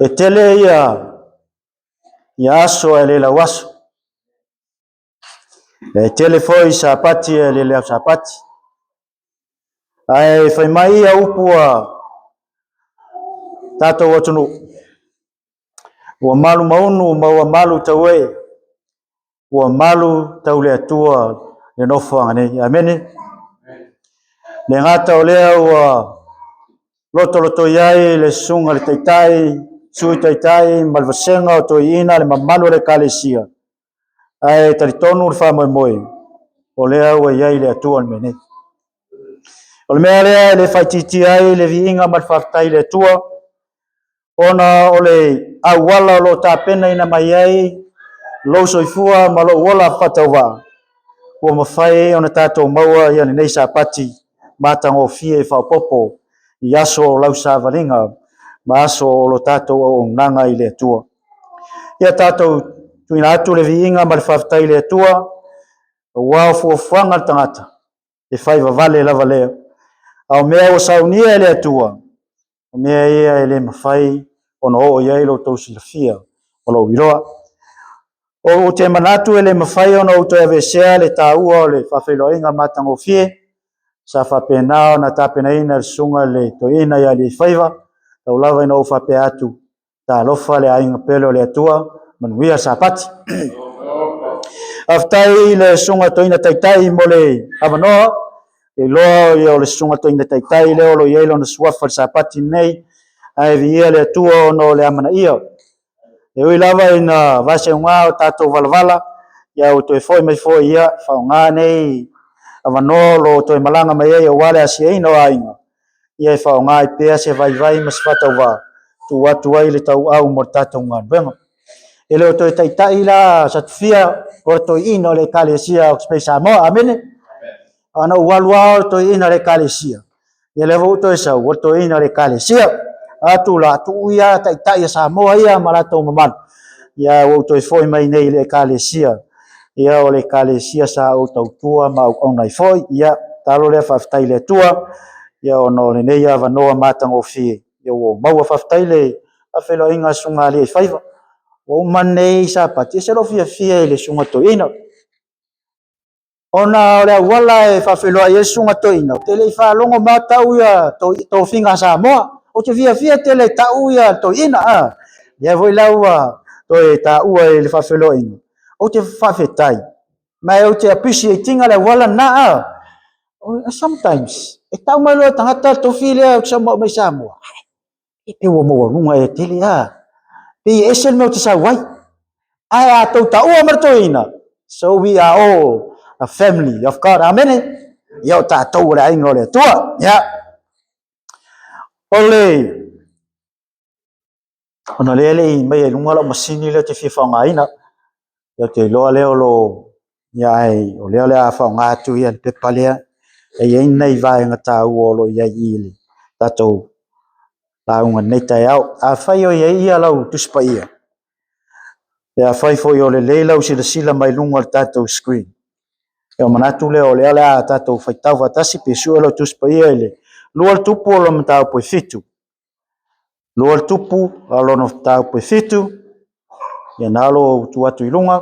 E tele ia ia aso e le lau aso. E tele foi Sapati e le lau Sapati. Ae fai mai ia upu a tatou atunuu, ua malu maunu ma ua malu tauee, ua malu tau le Atua le nofoaga nei. Amene. Le gata o lea ua lotolotoi ai le susuga i le Taitai, Sui Taitai ma le vasega o toeaiina le mamalu o le Ekalesia, ae talitonu le faamoemoe, o lea ua i ai le Atua i le mea nei. O le mea lea e le faaitiitia ai le viiga ma le faafetai i le Atua, ona o le auala o lo o tapenaina mai ai lou soifua ma lou ola faatauvaa, ua mafai ona tatou maua ia lenei Sapati matagofie faaopoopo i aso o lau savaliga ma aso o lo tatou auaunaga i le Atua. Ia tatou tuuina atu le viiga ma le faafetai i le Atua, aua o fuafuaga a le tagata, e fai vavale lava lea. A o mea ua saunia e le Atua, o mea ia e le mafai ona oo i ai lo outou silafia ma lou iloa. Ou te manatu e le mafai ona ou toe aveesea le taua o le faafeiloaiga matagofie sa faapena ona tapenaina e le Susuga i le Toeaina ia Alii Faiva, tau lava ina ou faapea atu, Talofa le aiga pele o le Atua, manuia le Sapati. Faafetai i le Susuga Toeaina Taitai mo le avanoa. E iloa ia o le Susuga Toeaina Taitai lea o lo o i ai lona suafa i le Sapati lenei, ae viia le Atua ona o le amanaia. E ui lava ina vaseuga o tatou valavala, ia ua toe foi mai foi ia faaaoga nei avanoa o lo o toe malaga mai ai aua le asiaina o aiga, ia e faaaoga ai pea se vaivai ma se faatauvaa, tuu atu ai le tauau mo le tatou galuega. E le o toe taitai la Satufia o le toeaina o le Ekalesia o Space Samoa. Amene. Ana ou alu lava o le toeaina o le Ekalesia, ia lea foi ua toe sau, o le toeaina o le Ekalesia. Atu la, tuu ia taitai a Samoa ia ma latou mamalu, ia ua ou toe foi mai nei i le Ekalesia. Ia o le Ekalesia sa ou tautua ma auauna ai foi. Ia, talo lea faafetai i le Atua, ia ona o lenei avanoa matagofie ia ua ou maua. Faafetai i le faafeiloaiga a Susuga Alii Faiva. Ua uma nei Sapati, e ese lou fiafia i le Susuga Toeaina. Ona o le auala e faafeiloai ai le Susuga Toeaina, ou te le i faalogo ma tau ia tofiga a Samoa. Ou te fiafia tele e tau ia toeaina. A. Lea foi la ua toe taua i le faafeiloaiga. Ou te faafetai. Ma ou te appreciate ina le auala lena. A. Sometimes, e tau mai loa e tagata le tofi lea ou te sau mai Samoa. E pei ua maualuga ea tele a. Pei e ese le mea ou te sau ai. Ae a tou taua ma le toeaina, so we are all a family of God. Amene. Ia o tatou o le aiga o le Atua. Ia. O le ona lea le i mai ai luga lau masini lea ou te fia faaaogaina. Ia ou te iloa lea o lo ia ae o lea o le a faaaoga atu ia le pepa lea e i ai nai vaega taua o lo o i ai i le tatou lauga i lenei taeao. Afai o i ai ia lau Tusi Paia, ia afai foi o lelei lau silasila mai luga o le tatou screen, ia manatu lea o lea o le a tatou faitau faatasi pe sue lau Tusi Paia i le lua le tupu o lona mataupu e 7. Lua le tupu a lona mataupu e 7, ia na lo tu atu i luga,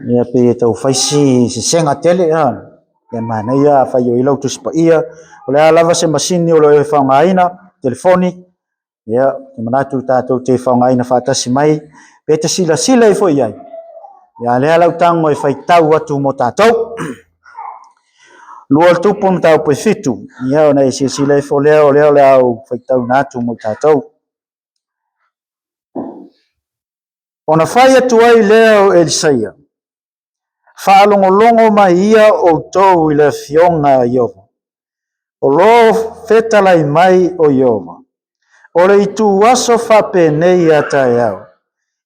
ia pei e tau fai si sesega tele, a. Ia manaia afai o i ai lau Tusi Paia, o le a lava se masini o lo o e faaaogaina, telefoni, ia, ou te manatu tatou te faaaogaina faatasi mai, pe te silasila ifo i ai, ia lea lau tago e faitau atu mo tatou. Lua le tupu mataupu e 7, ia ona e silasila ifo lea o lea o le a ou faitauina atu mo tatou. Ona fai atu ai lea o Elisaia, Faalogologo mai ia outou i le Afioga a Ieova. O lo fetalai mai o Ieova, o le ituaso faapenei a taeao,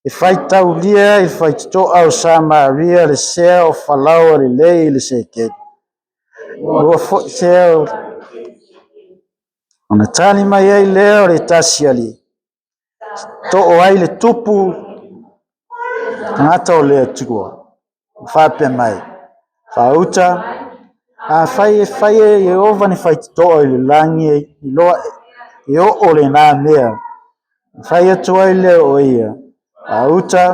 e faitaulia i le faitotoa o Samaria le sea o falaoa lelei i le sekeli, lua foi sea o... Ona tali mai ai lea o le tasi alii, too ai le tupu tagata o le Atua, faapea mai, faauta Afai e fai e Ieova ni faitotoa i le lagi e iloa e oo lena mea, ona fai atu ai lea o ia, Gauta,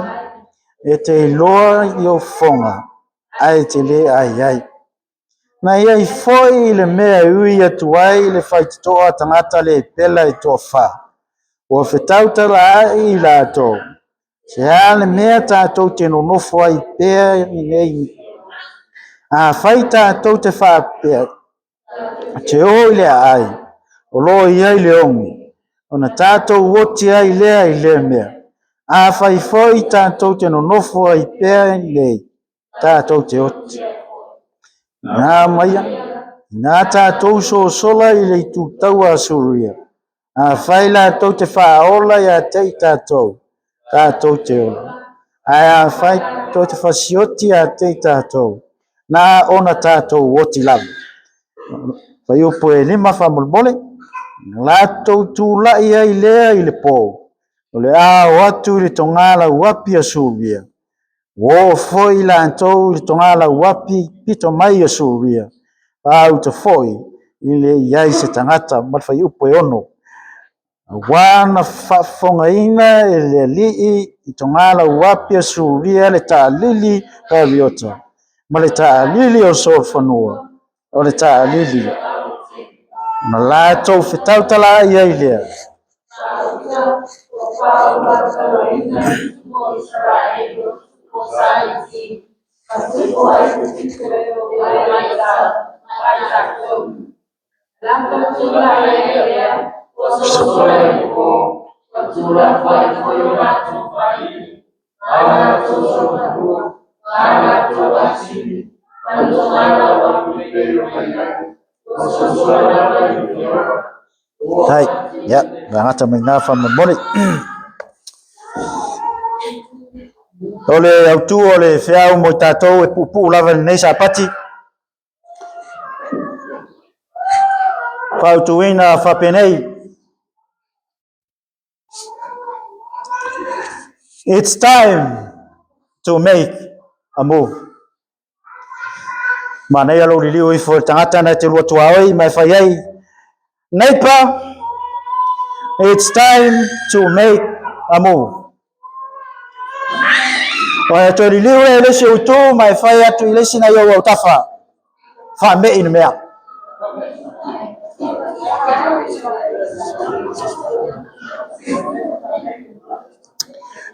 e te iloa i ou fofoga, ae e te le ai ai. Na i ai foi le mea e ui atu ai i le faitotoa tagata lepela e toafa, ua fetautalaai i latou, se a le mea tatou te nonofo ai pea i inei? Afai tatou te faapea, te o i le aai, o lo o i ai le oge, ona tatou oti ai lea i lea mea. Afai foi tatou te nonofo ai pea i inei, tatou te oti. Na maia, na tatou sosola i le itu taua a Suria, afai latou te faaola ia te i tatou, tatou te ola. Ae afai tou te fasioti ia te i tatou, na ona tatou oti lava. Fuaiupu e 5 faamolemole. Latou tulai ai lea i le po, o le a o atu i le togalauapi a Suria. Ua oo foi latou i le togalauapi pito mai o Suria, gauta foi e le i ai se tagata. Ma le fuaiupu e 6. Aua na faafofogaina e le alii i togalauapi a Suria le taalili kariota ma le taalili o solofanua, o le taalili ona latou fetautalaai ai lea. Tai, ia, gata mai na faamolemole. O le autu o le feau mo i tatou e puupuu lava i lenei Sapati, fautuaina faapenei, It's time to make a move. Manaia lou liliu ifo i le tagata na e te lua tuaoi ma e fai ai, Neighbor, it's time to make a move. O e toe liliu lea i le isi itu ma e fai atu i le isi nai ou autafa, faamei le mea.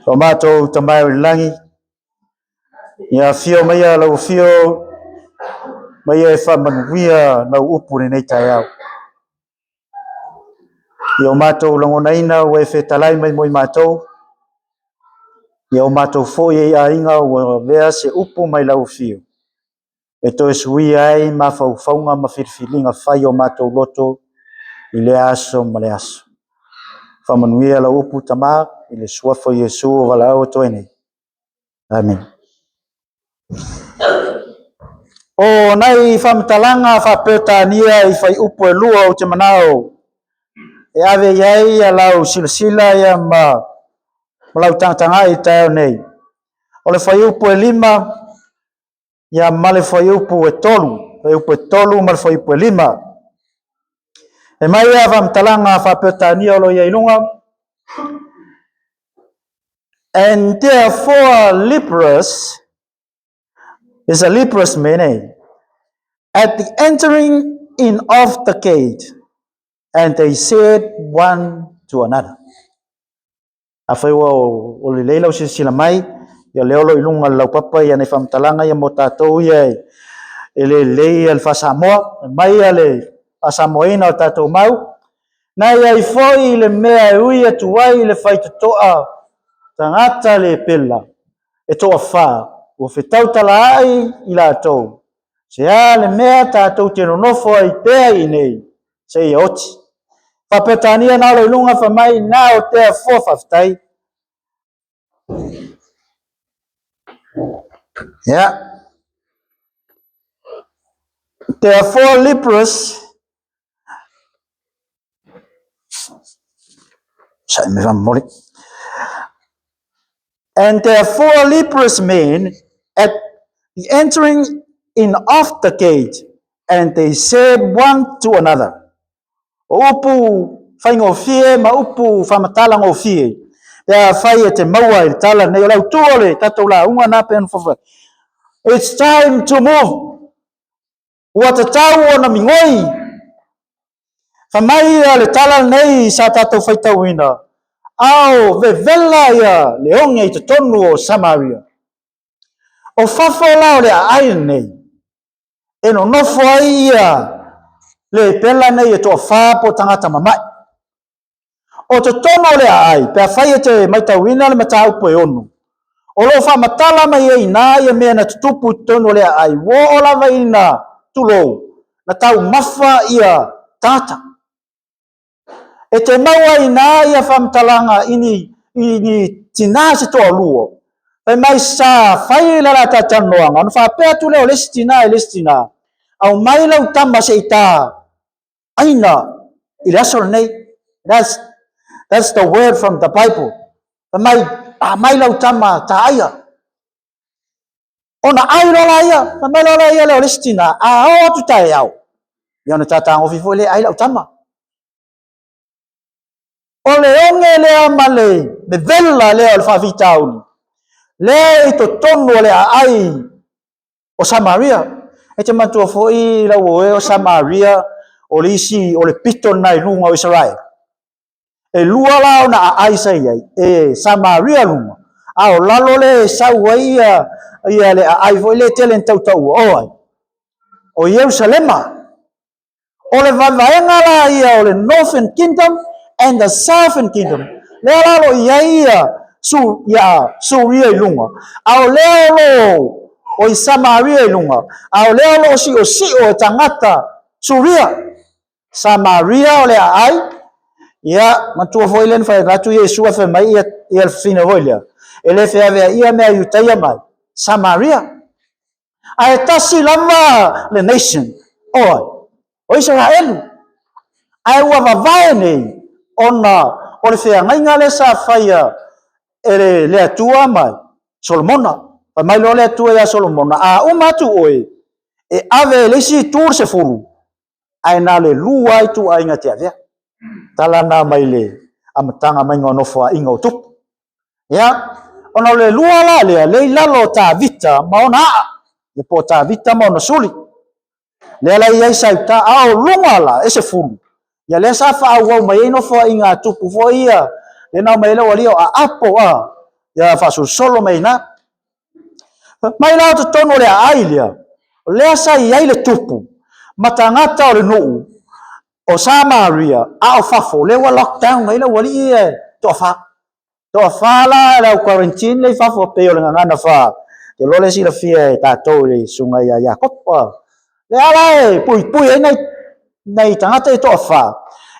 O matou Tama e o i le lagi, ia afio maia lau afio maia e faamanuia lau upu i lenei taeao. Ia o matou lagonaina ua e fetalai mai mo i matou, ia o matou foi e i aiga ua avea se upu mai lau afio, e toe suia ai mafaufauga ma filifiliga fai o matou loto i lea aso ma le aso. Faamanuia lau upu Tama i le suafa o Iesu o valaau atu ai nei. Amene. O nai faamatalaga faa-Peretania i fuaiupu e 2 ou te manao e ave i ai a lau silasila ia ma lau tagatagai i le taeao nei. O le fuaiupu e 5 ia ma le fuaiupu e 3, fuaiupu e 3 ma le fuaiupu e 5. E mai ia faamatalaga faa-Peretania o lo o i ai i luga. And therefore leprous is a leprous man, eh? At the entering in of the gate, and they said one to another. Afai ua o lelei lau silasila mai, ia lea o lo o i luga o le laupapa ia nai faamatalaga ia mo tatou ia e lelei le faa-Samoa, mai ia le faa-Samoaina o tatou mau. Na i ai foi le mea e ui atu ai i le faitotoa tagata lepela e toafa, ua fetautalaai i latou, se a le mea tatou te nonofo ai pea i inei, seia oti. Faa-Peretania na o lo o i luga fai mai, now therefore, faafetai. Yeah. Therefore leprous Sai me mole. And therefore leprous men at the entering in of the gate. And they said one to another. O upu faigofie ma upu faamatala-gofie, pe afai e te maua i le tala lenei, o le autu o le tatou lauga na pe ona fofo. It's time to move. Ua tatau ona migoi. Fai mai ia le tala lenei sa tatou faitauina, a o vevela ia le oge i totonu o Samaria. O fafo la o le aai lenei, e nonofo ai ia lepela nei e toafa po o tagata mama'i. O totonu o le aai, pe afai e te matauina le mataupu e 6, o lo o faamatala mai ai i ina ia mea na tutupu i totonu o le aai, ua oo lava ina, tulou, na taumafa ia tagata. E te maua i ina ia faamatalaga i ni tinā se toalua, fai mai sa fai le latou talanoaga, ona faapea atu lea o le isi tinā i le isi tinā, aumai lau tama se i ta aina i le aso lenei. That's the word from the Bible. Fai mai, aumai lau tama ta aia. Ona ai loa laia, fai mai loa laia lea o le isi tinā, a oo atu taeao, ia ona tatagofi foi lea ai lau tama. O le oge lea ma le vevela lea o le faafitauli, lea i totonu o le aai o Samaria. E te manatua foi lau oe o Samaria o le isi o le pito lena i luga o Isaraelu. E lua la ona aai sa i ai, e Samaria luga, a o lalo le e sau ai ia le aai foi lea e tele ina tautaua, o ai? O Ierusalema. O le vaevaega la ia o le Northern Kingdom and the Southern Kingdom. Lea la o lo o i ai ia Suria i luga, a o lea o lo o i Samaria i luga, a o lea o lo o siosio e tagata Suria. Samaria o le aai, ia, matua foi lea na fai atu Iesu ae fai mai ia le fafine foi lea, e le feaveaia mea Iutaia mai Samaria. Ae tasi lava le nation, o ai? O Isaraelu. Ae ua vavae nei ona o le feagaiga lea sa faia e le Atua ma Solomona. Fai mai loa le Atua ia Solomona, a uma atu oe, e ave e le isi itu le 10, ae na o le 2 ituaiga te avea. Tala na mai le amataga mai o nofoaiga o tupu. Ia, ona o le 2 la lea, le i lalo o Tavita ma ona aa, ia po o Tavita ma ona suli. Lea la i ai Sauta, a o luga la e 10, ia lea sa faaauau mai ai nofoaiga a tupu foi ia, lea na omai ai le aualia o Aapo, a, ia faasolosolo mai ina. Mai la o totonu o le aai lea, o lea sa i ai le tupu ma tagata o le nuu o Samaria, a o fafo, lea ua lockdown ai le aualii ia e toafa. Toafa la le au quarantine lea i fafo, pei o le gagana fa, te loa le silafia e tatou i le susuga ia Iakopo. Lea la e puipui ai nai tagata e toafa,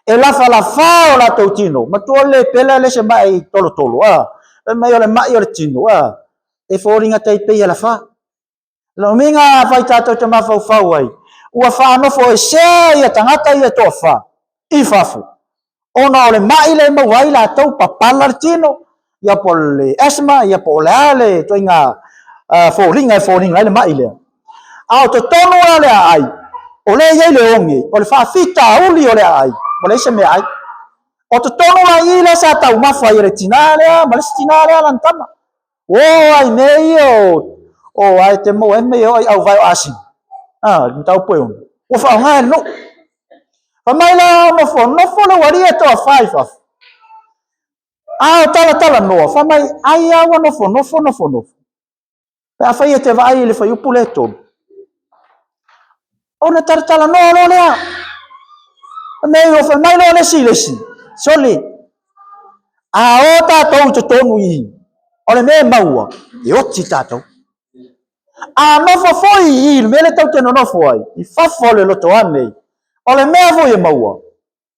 e lafalafa o latou tino, matua le pela le se mai tolotolo, a, fai mai o le mai o le tino, a, e foliga tai pei e lafa. Lona uiga afai tatou te mafaufau ai, ua faanofo esea ia tagata ia toafa i fafo, ona o le mai lea e maua ai latou, papala le tino, ia po o le asthma, ia po o le a le ituaiga foliga e foliga ai le mai lea. A o totonu la le aai, o lea e i ai le oge, o le faafitauli o le aai, ua leai se meaai. O totonu la i i lea sa taumafa ai e le tinā lea ma le isi tinā lea lana tama. Ua oo ai mea ia o ae te maua ai mea ia o ai auvae o asini. A, le mataupu e 6. Ua faaaoga e le nuu. Fai mai la nofo, nofo le ualii e toafa i fafo. A o talatalanoa, fai mai, ai a ua nofo, nofo, nofo, nofo. Pe afai e te vaai i le fuaiupu lea e 3. Ona talatalanoa loa lea. Fai mai, ua fai mai loa le isi i le isi. Sole, a o tatou i totonu i i, o le mea e maua, e oti tatou. A nofo foi i i le mea lea tou te nonofo ai, i fafo o le lotoa nei, o le mea foi e maua,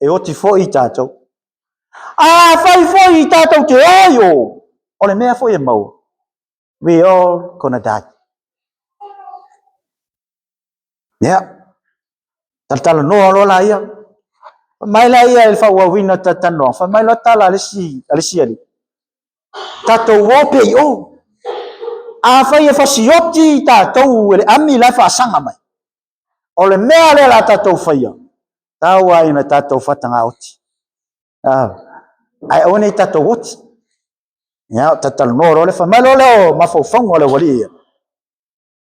e oti foi tatou. A fai foi i tatou te o i o, o le mea foi e maua, we all gonna die. Ia, talatalanoa loa laia. Fai mai laia i le faaauauina o le talatalanoaga, fai mai loa tala a le isi alii, tatou o pea i o. Afai e fasioti tatou e le ami la e faasaga mai. O le mea lea la tatou faia, tau ai ina tatou fatagaoti. Ah, ae aua nei tatou oti. Ia, tatalanoa loa le fai mai loa lea o mafaufauga o le aualii ia.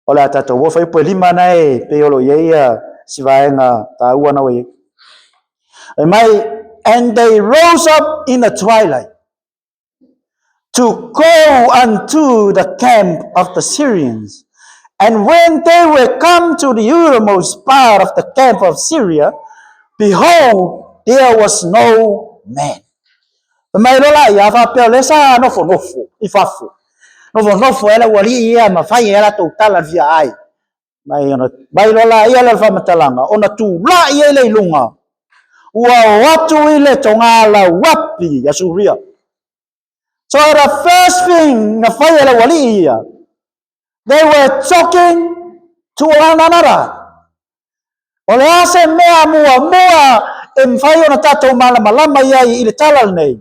O le a tatou o fuaiupu e lima na e pei o lo o i ai ia si vaega taua na ua i ai. Fai mai, and they rose up in the twilight to go unto the camp of the Syrians. And when they were come to the uttermost part of the camp of Syria, behold, there was no man. Fai mai loa la ia, faapea o lea sa nofonofo i fafo. Nofonofo ai le aualii ia ma fai ai a latou tala i le fia ai. Mai ona mai loa la ia lea o le faamatalaga, ona tulai ai lea i luga, ua o atu i le togalauapi a Suria. So the first thing na fai e le aualii ia, they were talking to one another. O le a se mea muamua e mafai ona tatou malamalama i ai i le tala lenei?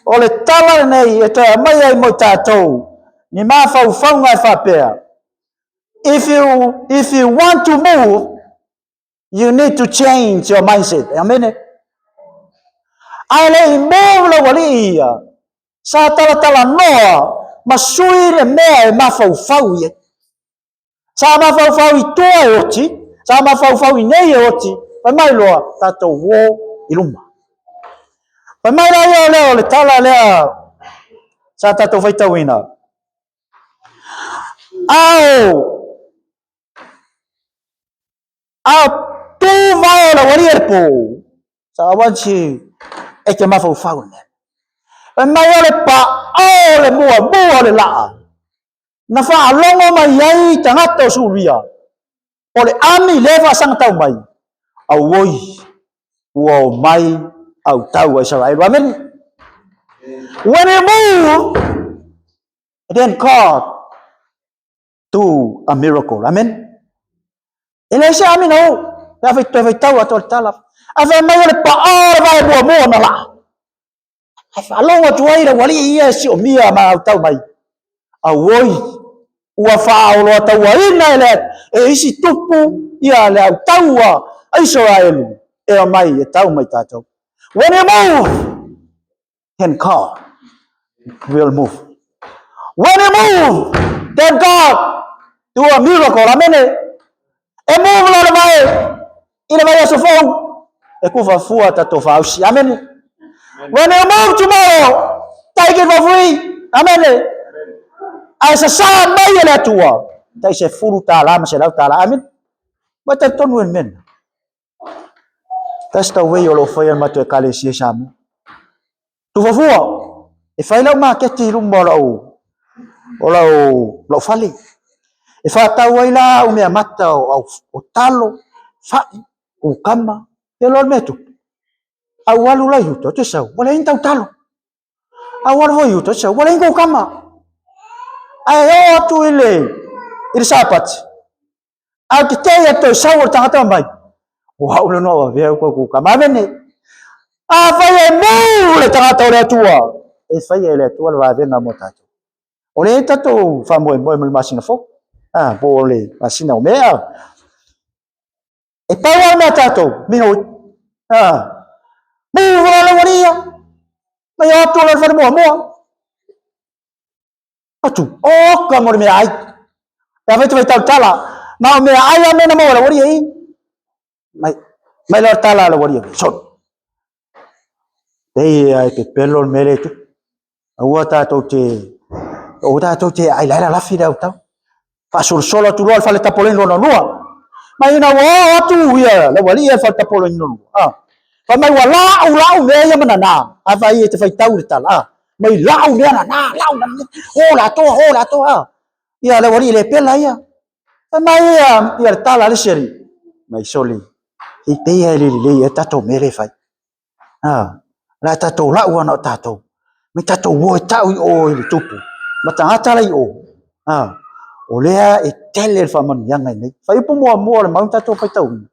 O le tala lenei e toe aumai ai mo i tatou ni mafaufauga e faapea, if you, if you want to move, you need to change your mindset. Amene. Ae le i move le ualii ia, sa talatalanoa ma sui le mea e mafaufau i ai. Sa mafaufau i tua e oti, sa mafaufau i nei e oti, fai mai loa, tatou o i luma. Fai mai la ia o lea o le tala lea sa tatou faitauina. Ao, ao tu vae o le aualii e le pō, sa wanti e te mafaufau le mea. Fai mai o le paʻa o le muamua o le laa, Na faalogo mai ai tagata o Suria, o le ami lea e faasagatau mai, auoi, ua omai autau a Isaraelu. Amene. When you move, then God do a miracle. Amen. E leai se ami na o, pe a toe faitau atu le tala. A fai mai o le paʻa o le vae muamua na laa. Ae faalogo atu ai le aualii ia e siomia ma autau mai. Auoi, ua faaoloatauaina e le e isi tupu ia le autaua a Isaraelu e omai e tau mai tatou. When you move, then God will move. When you move, then God do a miracle. Amene. E move loa le vae i le vaiaso fou, e kufa fua tatou faausi. Amene. When you move tomorrow, take it for free. Amene. Ae sasā mai e le Atua, tai $10 ma $100. Amene. Ua talitonu e le mea lena. That's the way o lo o faia le matou ekalesia i Samoa. Tufafua, e fai lau maketi i luma o lau, o lau, lau fale. E whātau ai la au mea mata o, o, o talo, fai, kukama, e loa le mea tupu. Au alu la i uta, o te sau, ua leai ni tau talo. Au alu foi i uta, o te sau, ua leai ni kukama. Ae oo atu i le, i le Sapati, A te tei a toe sau o le tangata mai, o au le noa vavea au kukama. Amene. A fai e mū le tagata o le Atua, e faia e le Atua le vavega mo tatou. O le tatou faamoemoe mo le masina fou, a, po o le masina o Me. E pau lava le mea tatou, minoi. A, mū loa le aualii ia, mai o atu loa le fale muamua. Atu, oka mo le meaai. Pe a fai te faitau tala, na o meaai a mea na maua e le aualii e i. Mai, mai loa le tala a le aualii e, solo. Pei e pepelo le mea lea e tupu. Aua tatou te, aua tatou te ai lae lalafi le autau. Faasolosolo atu loa le fale tapoleni lona lua. Mai ina ua oo atu ia le aualii ia le fale tapoleni lona lua. Ah. Fai mai ua lau lau mea ia ma nana. A fai e te faitau i le tala. Ah. Mai lau mea nana, lau nana. O latou, o latou. Ah. Ia le aualii le pela ia. Fai mai ia, ia le tala a le isi alii. Mai soli. I pei e le lelei e tatou mea le fai. A, o le a tatou lau ana o tatou. Mai tatou o e tau i o i le tupu. Ma tagata la i o. A, o lea e tele le faamanuiaga i nei. Fuaiupu muamua o le mau na tatou faitauina.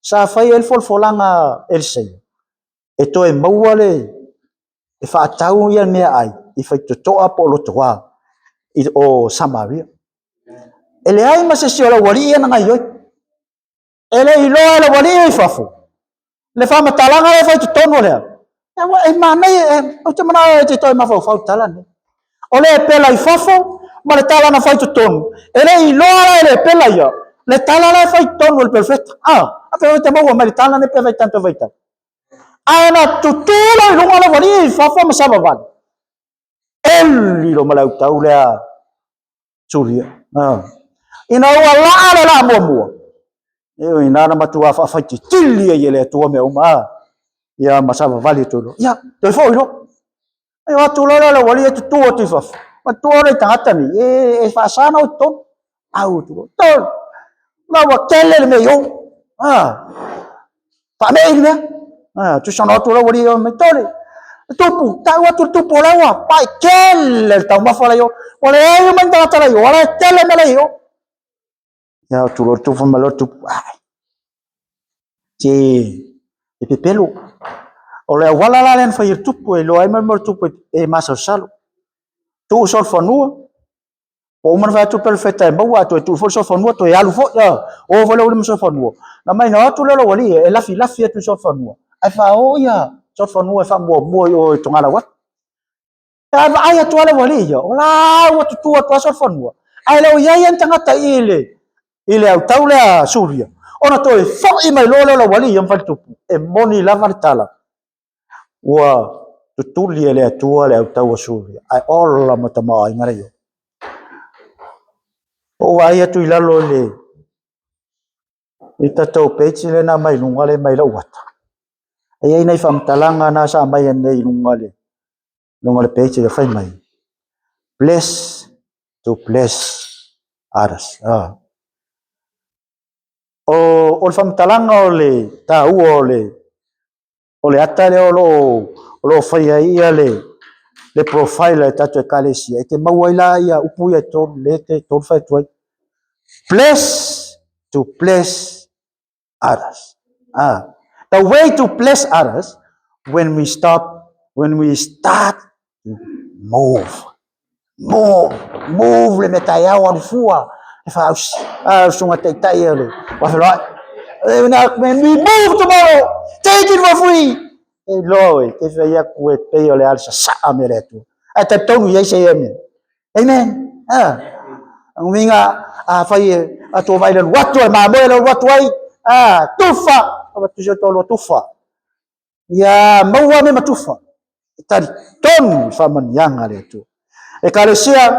Sa fai ai le folafolaga a Eliseia e toe maua le e faatau ia meaai i faitotoa po o lotoa i o Samaria. E leai ma se isi o le aualii ia na gaoioi. E le i iloa e le aualii i fafo le faamatalaga lea e fai i totonu o le a? E manaia, ou te manao e te toe mafaufau i le tala lenei. O le epela i fafo ma le tala na fai i totonu, e le i iloa la e le epela ia le tala la e fai i totonu o le perofeta. Ah, a fea te maua mai le tala nei pe fai tanto faitau. Ae na tutū loa i luga le aualii i fafo ma savavali. Eli lo ma le autau lea Suria. Ah. Ina ua laa le laa muamua, e ina na matua faafaititili ai e le Atua mea uma, ah. Ia ma savavali atu loa. Ia, toe foi loa. E o atu loa le aualii e tutū atu i fafo. Matua le tagata nei, e faasa na o i totonu. Au atu loa. Tolu. La ua tele le mea i o. Ah. Faamei le mea. Ah, tusa ona o atu le aualii e mai tole. Le tupu, tau atu le tupu o la ua pai tele le taumafa la i o. Ua leai uma ni tagata la i o, ala e tele mea la i o. Ia atu loa le tupu ma loa le tupu. Ai. Se e pepelo. O le auala la lea na fai e le tupu e iloa ai ma le tupu e masalosalo. Tuu solofanua, Ua uma ona fai atu perofeta e maua, a toe tuu foi le solofanua, toe alu foi. O foi le uli ma solofanua. Na mai na o atu lea o le aualii e lafilafi atu i solofanua, ae faaoo ia solofanua e faamuamua i o i Togalau atu. Ae vaai atu lava le aualii ia, o la ua tutu atu lava solofanua, ae le o i ai lava ni tagata i i i le autau lea a Suria, ona toe foi mai loa lea o le aualii ia ma faletupu. E moni lava le tala, Ua tutuli e le Atua le autau o Suria, ae ola ma tamaoaiga le io. Ua ou vaai atu i lalo i le i tatou page lea na aumai i luga lea mai lou ata. E i ai nai faamatalaga na sa aumai nei i luga le luga le page lea fai mai. Bless to bless others. Ah. O, o le faamatalaga o le taua o le o le ata lea o lo o lo o fai ai ia le le profile a le tatou ekalesia, e te maua ai la ia upu ia e tolu, lea e te tolu fai atu ai. Bless to bless others. Ah, the way to bless others when we stop, when we start to move. Move, move le mea taeao alu fua, e whaausi, a sunga taitai e le wafeloai. When we move tomorrow, take it for free. E loa oe, te whai aku e pei o le ala sasaa me le Atua. Ae talitonu i ai se ia mea. Amen. Ah. Ang uiga, a fai e atua vai le alu atu e mamoe le alu atu ai, ah, tufa, avatu se tolu tufa. Ia maua me matufa. E talitonu i faamanuiaga a le Atua. Ekalesia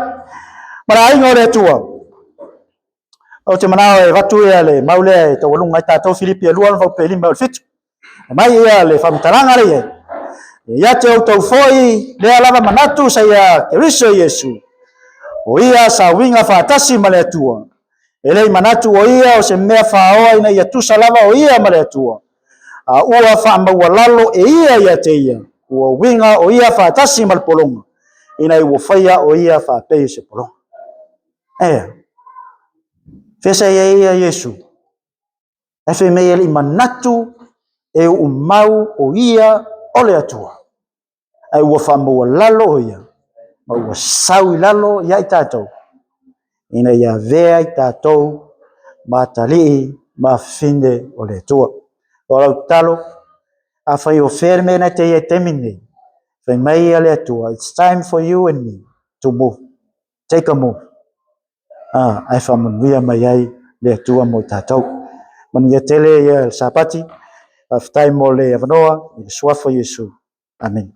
ma le aiga o le Atua. Ou te manao e avatu ia le mau lea e taualuga ai tatou Filipi e 2 ona faupe 5 o le 7. E mai ia le faamatalaga lea i ai. Ia te outou foi lea lava manatu sa ia Keriso Iesu. O ia sa uiga faatasi ma le Atua. E le i manatu o ia o se mea faaoa ina ia tusa lava o ia ma le Atua. A ua faamaualalo e ia ia te ia, ua uiga o ia faatasi ma le pologa, ina ua faia o ia faapei o se pologa. Ea, fea sa i ai ia Iesu? Ae fai mai e le i manatu e uumau o ia o le Atua. Ae ua faamaualalo o ia, ma ua sau i lalo ia i tatou, ina ia avea i tatou ma atalii ma afafine o le Atua. O lau tatalo, afai o fea le mea na te i ai i taimi nei, fai mai ia le Atua, it's time for you and me to move. Take a move. Ah, ae faamanuia mai ai le Atua mo i tatou. Manuia tele ia le Sapati. Faafetai mo le avanoa i le suafa o Iesu. Amene.